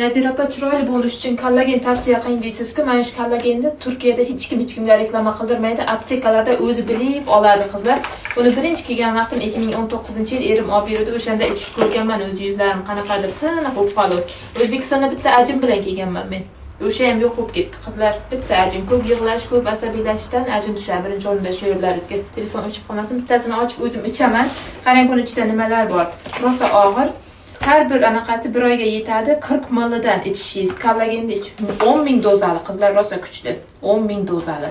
Nazira opa, chiroyli bo'lish uchun kollagen tavsiya qiling deysiz-ku. Mana shu kollagenni Turkiyada hech kim hech kimga reklama qildirmaydi. Aptekalarda o'zi bilib oladi, qizlar. Buni birinchi kelgan vaqtim 2019-yil erim olib berdi. O'shanda ichib ko'rganman, o'zi yuzlarim qanaqadir tiniq bo'lib qoldi. O'zbekistonda bitta ajin bilan kelganman men. O'sha ham yo'q bo'lib ketdi, qizlar. Bitta ajin. Ko'p yig'lash, ko'p asabiylashishdan ajin tushadi birinchi o'rinda shu yerlaringizga. Telefon o'chib qolmasin. Bittasini ochib o'zim ichaman. Qarang, buni ichida nimalar bor. Rosa og'ir. Har bir anaqasi bir oyga yetadi. 40 mldan ichishingiz. Kollagenni ich 10 ming dozali, qizlar, rosa kuchli. 10 ming dozali.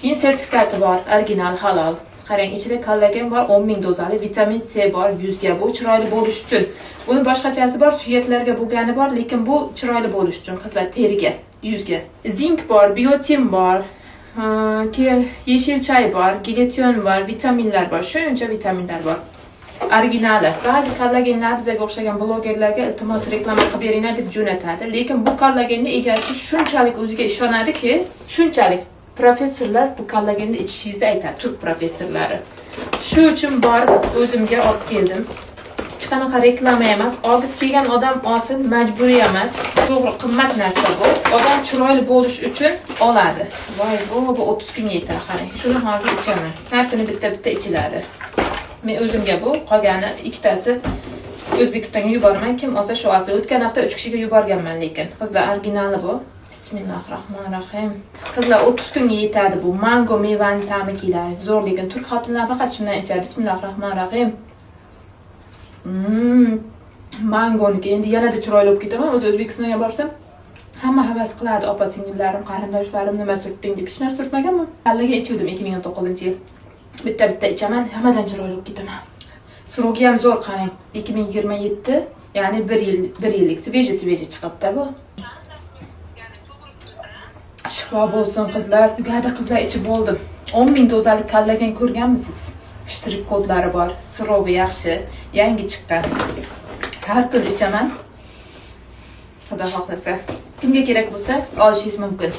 Keyin sertifikati bor, original, halol. Qarang, ichida kollagen bor, 10 ming dozali, vitamin C bor yuzga. Bu chiroyli bo'lish uchun. Buni boshqachasi bor, suyaklarga bo'lgani bor, lekin bu chiroyli bo'lish uchun, qizlar, teriga, yuzga. Zink bor, biotin bor, yeshil chay bor, glutation bor, vitaminlar bor. Shuncha vitaminlar bor. Originali. Ba'zi kollagenlar bizga o'xshagan blogerlarga "Iltimos, reklama qilib beringlar" deb jo'natadi. Lekin bu kollagenni egasi shunchalik o'ziga ishonadiki, shunchalik professorlar bu kollagenni ichishingizni aytadi, turk professorlari. Shu uchun borib o'zimga olib keldim. Hech qanaqa reklama emas. Olgisi kelgan odam olsin, majburiy emas. To'g'ri, qimmat narsa bu. Odam chiroyli bo'lish uchun oladi. Voy, bu 30 kunga yetadi, qarang. Shuni hozir ichaman. Har kuni bitta-bitta ichiladi. Men o'zimga bu, qolgani ikkitasi O'zbekistonga yuboraman. Kim olsa, shu olsin. O'tgan hafta 3 kishiga yuborganman lekin. Qizlar, originali bu. Bismillahir rohmanir rohim. Qizlar, 30 kunga yetadi bu. Mango mevani ta'mi keladi. Zo'r, lekin turk xotinlar faqat shundan ichadi. Bismillahir rohmanir rohim. Mangoniki endi yanada chiroyli bo'lib ketaman. O'zi O'zbekistonga borsam, hamma havas qiladi, opa singillarim, qarindoshlarim, "Nima surtding?" deb. Hech narsa surtmaganman. Kallaga ichuvdim 2019-yil. Bitta bitta ichaman, hammadan chiroyli bo'lib ketaman. Срок i ham zo'r, qarang. 2027, ya'ni bir yil, bir yillik, свежий свежий chiqibdi bu. Shifo bo'lsin, qizlar. Tugadi, qizlar, ichib bo'ldim. 10 ming dozalik kollagen ko'rganmisiz? Shtrix kodlari bor, срок i yaxshi, yangi chiqqan. Har kun ichaman. Xudo xohlasa. Kimga kerak bo'lsa, olishingiz mumkin.